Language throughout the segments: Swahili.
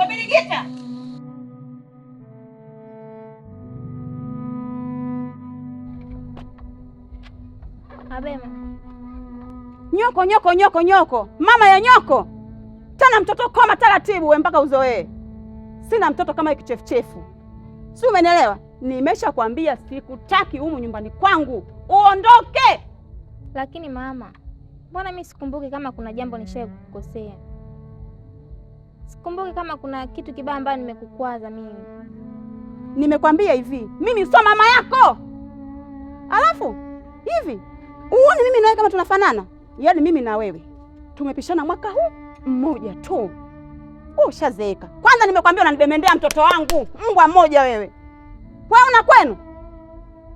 We Biligita. Abema. Nyoko nyoko nyoko nyoko, mama ya nyoko. Tena mtoto koma taratibu, we mpaka uzoee. Sina mtoto kama kichefuchefu, si umenielewa? Nimeshakwambia sikutaki humu nyumbani kwangu, uondoke. Lakini mama, mbona mi sikumbuki kama kuna jambo nishawahi kukukosea? Sikumbuki kama kuna kitu kibaya ambayo nimekukwaza mimi. Nimekwambia hivi, mimi sio mama yako. Alafu hivi uone mimi na wewe kama tunafanana? Yaani mimi na wewe tumepishana mwaka huu mmoja tu. Ushazeeka. Kwanza nimekwambia unanibemendea mtoto wangu, mbwa mmoja wewe. Wewe una kwenu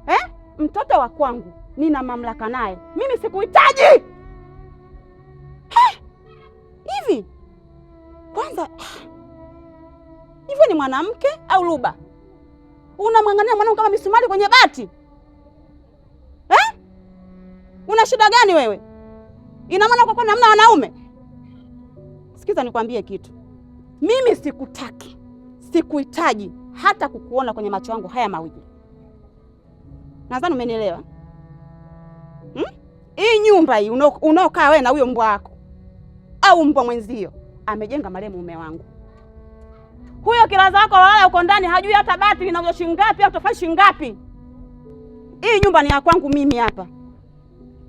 eh? Mtoto wa kwangu nina mamlaka naye, mimi sikuhitaji hivi. Kwanza hivyo ni mwanamke au luba? Unamwangania mwanangu kama misumari kwenye bati eh? Una shida gani wewe? Ina maana kwa kwani hamna wanaume? Sikiza nikwambie kitu, mimi sikutaki, sikuhitaji hata kukuona kwenye macho yangu haya mawili. Nadhani umenielewa hmm? Hii nyumba hii unaokaa wewe na huyo mbwa wako au mbwa mwenzio amejenga marehemu mume wangu. Huyo kilaza wako wala uko ndani hajui hata bati linauzwa shilingi ngapi au tofali shilingi ngapi. Hii nyumba ni ya kwangu mimi hapa,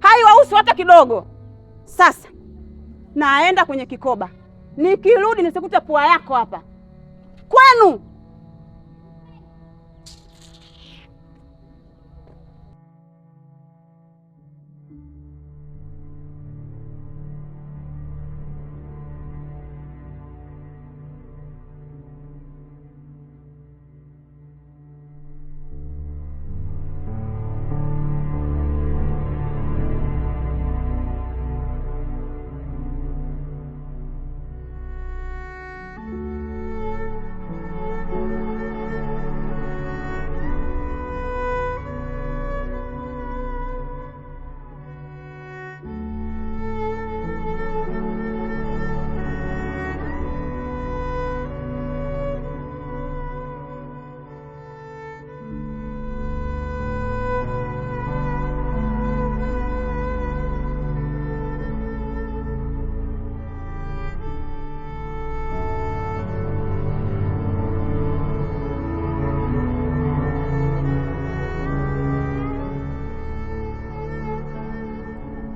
haiwahusu hata kidogo. Sasa naenda kwenye kikoba, nikirudi nisikute pua yako hapa kwenu.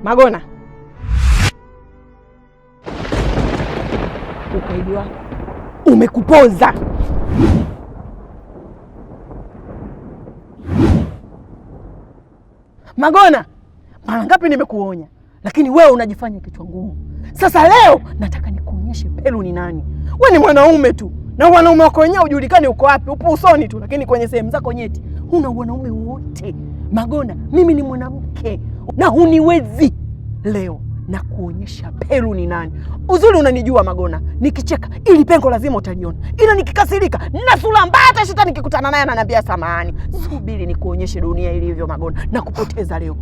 Magona, ukaidi wako umekupoza. Magona, mara ngapi nimekuonya, lakini wewe unajifanya kichwa ngumu. Sasa leo nataka nikuonyeshe Pelu ni nani. We ni mwanaume tu, na wanaume wako wenyewe hujulikani uko wapi, upo usoni tu, lakini kwenye sehemu zako nyeti huna wanaume wote. Magona, mimi ni mwanamke na huniwezi. Leo na kuonyesha Pelu ni nani. Uzuri unanijua Magona, nikicheka ili pengo lazima utaliona, ila nikikasirika na sura mbaya, hata shetani nikikutana naye ananiambia samahani. Subiri nikuonyeshe dunia ilivyo Magona, na kupoteza leo.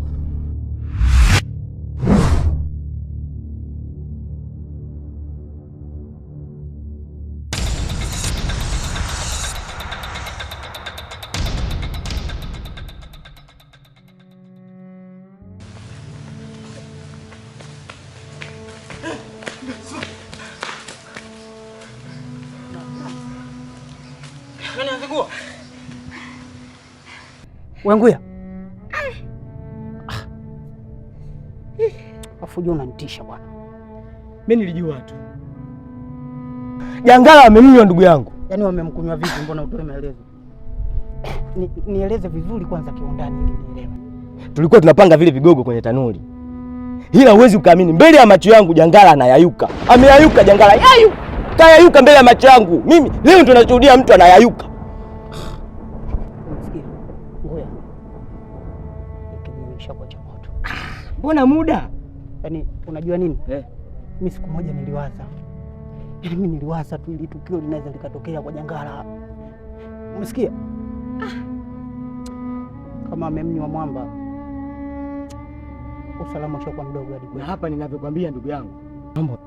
Wenguya, afu jua unanitisha bwana. Mimi nilijua tu Jangala amemnywa ndugu yangu. Yaani wamemkunywa vipi? Mbona utoe maelezo? Nieleze vizuri kwanza kiundani ili nielewe. Tulikuwa tunapanga vile vigogo kwenye tanuri, ila huwezi ukaamini, mbele ya macho yangu Jangala anayayuka. Ameyayuka Jangala, yayu kayayuka mbele ya macho yangu. Mimi leo ndo nashuhudia mtu anayayuka. Unasikia? Ngoja. Ikijionyesha kwa cha moto. Mbona muda? Yaani unajua nini? Eh. Mimi siku moja niliwaza. Yaani mimi niliwaza tu ili tukio linaweza likatokea kwa Jangala. Umesikia? Kama amemnywa mwamba, usalama ushakuwa mdogo hadi Na kwetu. hapa ninavyokwambia ndugu yangu,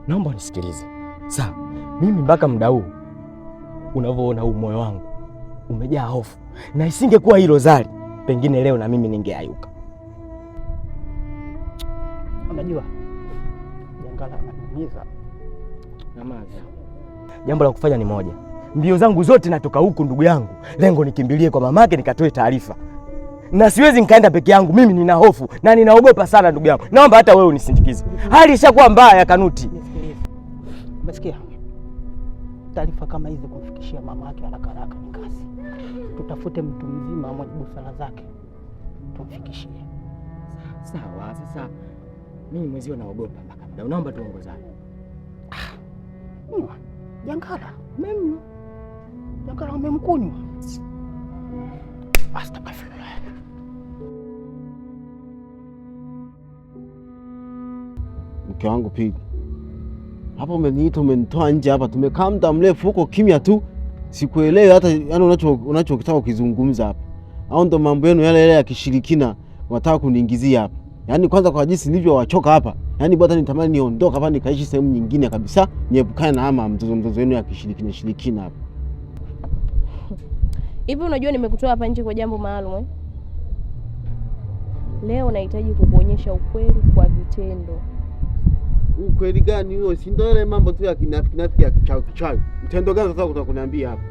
naomba unisikilize sawa. Mimi mpaka muda huu Unavyoona huu moyo wangu umejaa hofu, na isingekuwa hilo zali, pengine leo na mimi ningeayuka. Unajua Jangala ananiumiza. Nyamaza. Jambo la kufanya ni moja, mbio zangu zote natoka huku ndugu yangu, lengo nikimbilie kwa mamake nikatoe taarifa, na siwezi nikaenda peke yangu. Mimi nina hofu na ninaogopa sana ndugu yangu, naomba hata wewe unisindikize. Hali ishakuwa mbaya, Kanuti. Nisikilize. Umesikia? Taarifa kama hizi kumfikishia mama yake haraka haraka ni kazi. Tutafute mtu mzima mwenye busara zake tumfikishie. Sawa, sasa mimi mwenzio naogopa mpaka muda, naomba tuongozane. Nywa Jangala, umemnywa Jangala, umemkunywa. Astaghfirullah. Mke wangu Pili, hapa umeniita, umenitoa nje hapa, tumekaa muda mrefu huko kimya tu, sikuelewi hata yani unachokitaka kukizungumza hapa, au ndo mambo yenu yale yale ya kishirikina unataka kuniingizia hapa? Yaani kwanza kwa jinsi nilivyowachoka hapa, yaani bwana nitamani niondoke hapa nikaishi sehemu nyingine kabisa, niepukane na ama mzozo mzozo wenu ya kishirikina shirikina hapa. Hivi unajua nimekutoa hapa nje kwa jambo maalum eh? Leo nahitaji kukuonyesha ukweli kwa vitendo. Ukweli gani huo? Si ndio yale mambo tu ya kinafiki nafiki ya kichawi kichawi. Mtendo gani sasa unataka kuniambia hapa?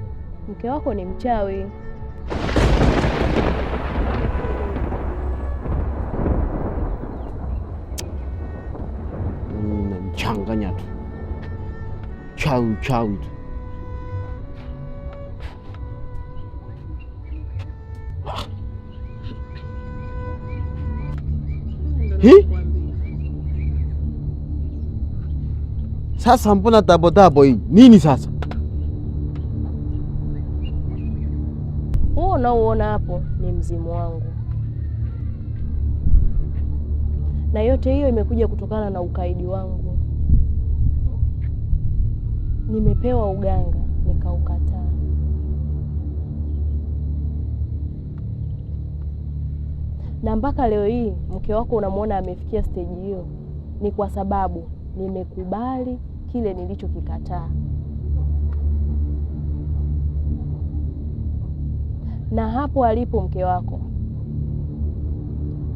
Mke wako ni mchawi. Mimi namchanganya tu. Chawi chawi tu. Hi? Sasa mbona dabo dabo hii? Nini sasa? Huo unaouona hapo ni mzimu wangu, na yote hiyo imekuja kutokana na ukaidi wangu. Nimepewa uganga nikaukataa. Na mpaka leo hii mke wako unamwona amefikia stage hiyo, ni kwa sababu nimekubali kile nilichokikataa. Na hapo alipo mke wako,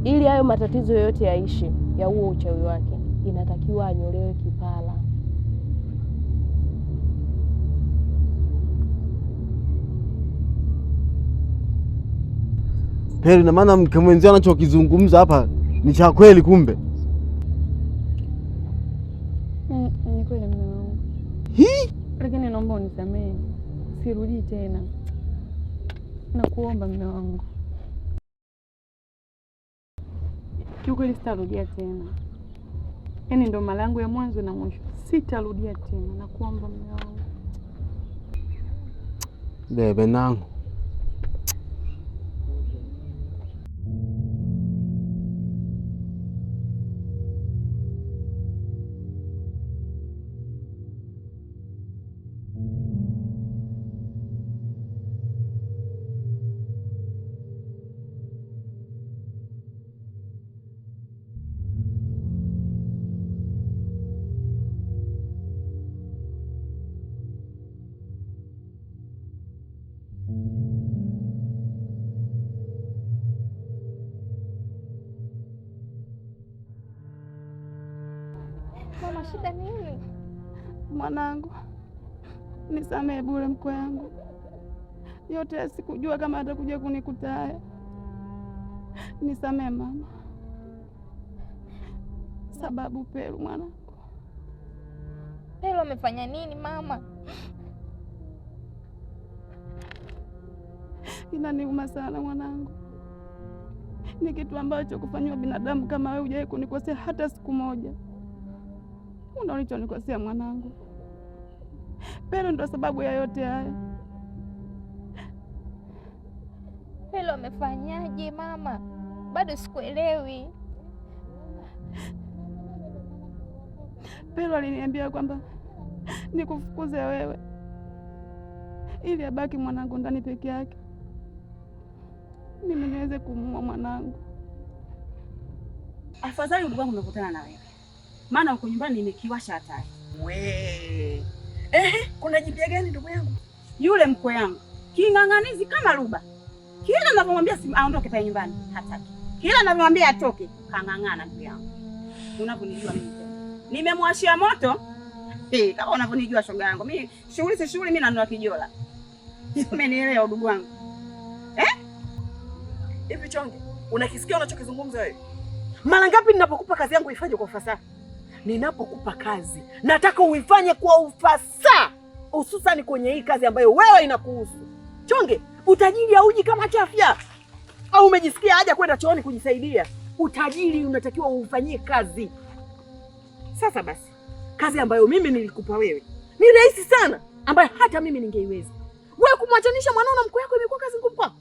ili hayo matatizo yote yaishe ya huo uchawi wake, inatakiwa anyolewe kipara. Peli, na maana mke mwenzio anachokizungumza hapa ni cha kweli kumbe. Ni kweli mume wangu. Hii? Lakini naomba unisamehe, sirudii tena. Nakuomba mume wangu, kiukweli sitarudia tena. Yaani ndo mara yangu ya mwanzo na mwisho, sitarudia tena. Nakuomba mume wangu. Bebe nangu. Mama, shida nini? Mwanangu, nisamehe bure mkwe yangu, yote sikujua kama atakuja kunikuta haya. Nisamehe mama, sababu Pelu mwanangu. Pelu amefanya nini mama? Inaniuma sana mwanangu, ni kitu ambacho kufanyiwa binadamu kama wewe hujawahi kunikosea hata siku moja. Una ulichonikosea mwanangu. Pelu ndo sababu ya yote haya. Pelu amefanyaje mama? Bado sikuelewi. Pelu aliniambia kwamba nikufukuze wewe ili abaki mwanangu ndani peke yake, mimi niweze kumuua mwanangu. Afadhali ndugu wangu nimekutana na wewe, maana uko nyumbani nimekiwasha hatari. We. Kuna jipya gani ndugu yangu? Yule mkwe yangu king'ang'anizi kama ruba. Kila ninavyomwambia aondoke pale nyumbani hataki. Kila ninavyomwambia atoke kang'ang'ana ndugu yangu. Unavyonijua mimi tena. Nimemwashia moto. Kama unavyonijua shoga yangu. Mimi shughuli si shughuli, mimi nanunua kijola. Umenielewa ndugu wangu? Hivi Chonge, unakisikia unachokizungumza wewe? Mara ngapi ninapokupa kazi yangu ifanye kwa ufasaha? Ninapokupa kazi, nataka uifanye kwa ufasaha, hususan kwenye hii kazi ambayo wewe inakuhusu. Chonge, utajiri hauji kama chafya. Au umejisikia haja kwenda chooni kujisaidia? Utajiri unatakiwa uufanyie kazi. Sasa basi, kazi ambayo mimi nilikupa wewe ni rahisi sana, ambayo hata mimi ningeiweza. Wewe kumwachanisha mwanao na mkwe wako imekuwa kazi ngumu kwako.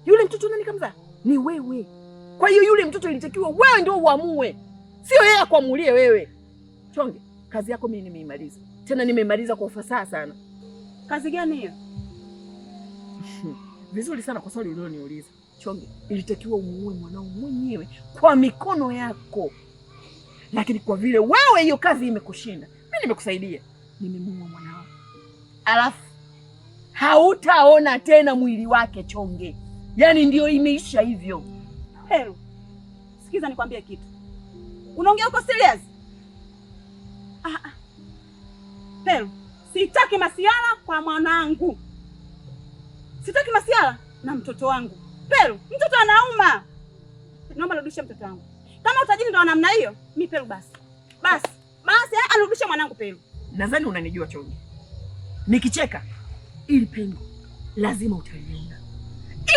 Yule mtoto nani kamzaa? Ni wewe. Kwa hiyo yule mtoto ilitakiwa wewe ndio uamue, sio yeye akuamulie wewe. Chonge, kazi yako mimi nimeimaliza. Tena nimeimaliza kwa ufasaha sana. Kazi gani hiyo? Vizuri sana kwa swali ulioniuliza. Chonge, ilitakiwa umuue mwanao mwenyewe kwa mikono yako. Lakini kwa vile wewe hiyo kazi imekushinda, mimi nimekusaidia. Nimemuua mwanao. Alafu hautaona tena mwili wake Chonge. Yaani ndio imeisha hivyo. Heru, sikiza nikwambie kitu. Unaongea uko serious? Heru, sitaki masiala kwa mwanangu. Sitaki masiala na mtoto wangu. Peru, mtoto anauma. Naomba rudishe mtoto wangu. Kama utajiri ndo namna hiyo, mi Peru basi. Basi, basi anirudishe mwanangu Peru. Nadhani unanijua Chonge. Nikicheka ili pengo lazima utaliona.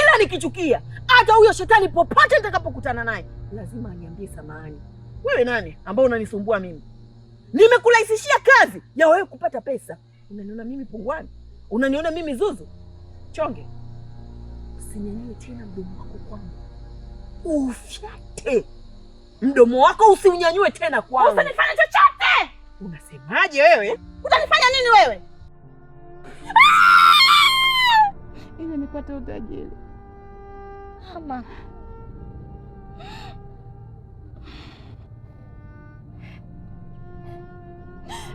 Ila nikichukia hata huyo shetani popote nitakapokutana naye lazima aniambie samahani. Wewe nani ambao unanisumbua mimi? Nimekurahisishia kazi ya wewe kupata pesa. Unaniona mimi pungwani? Unaniona mimi zuzu? Chonge, usinyanyue tena mdomo wako kwangu. Ufyate mdomo wako, usiunyanyue tena kwangu. Usinifanye chochote. Unasemaje wewe? Utanifanya nini wewe? Ili nipate utajiri. Mama.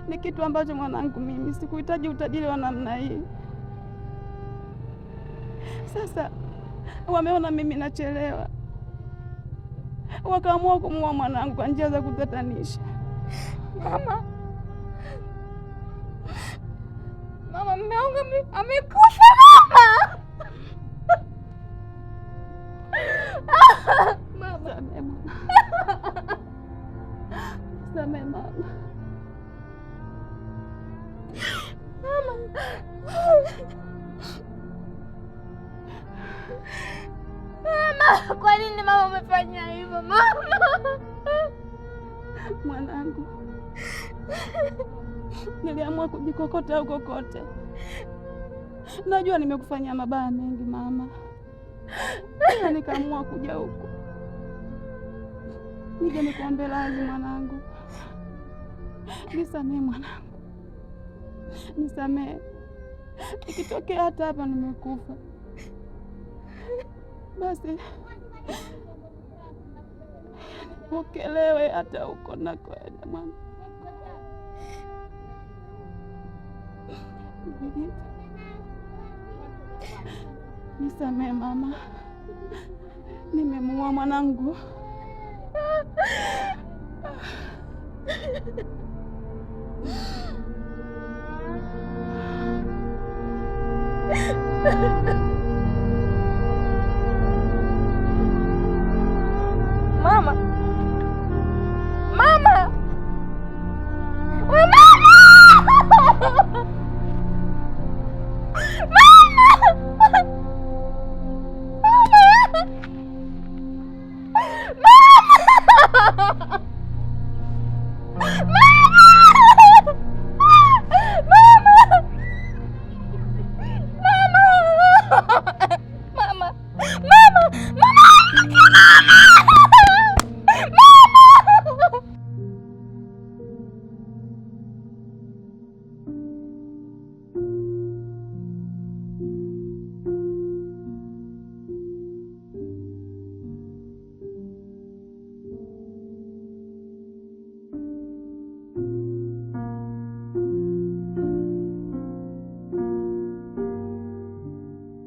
Ni kitu ambacho mwanangu mimi sikuhitaji utajiri wa namna hii. Sasa wameona mimi nachelewa, wakaamua kumuua mwanangu kwa njia za kutatanisha. Mama. Mama, mume wangu amekufa mama. Mama. Samehe mama. Samehe mama. Mama. Mama, kwa nini mama umefanya hivyo mama? Mwanangu, niliamua kujikokota huko kote. Najua nimekufanyia mabaya mengi mama, ila nikaamua kuja huku nije nikuombe radhi mwanangu. Nisamehe mwanangu, nisamehe. Ikitokea hata hapa nimekufa, basi nipokelewe hata huko nakoenda mwanangu. Nisamehe mama, nimemuua mwanangu.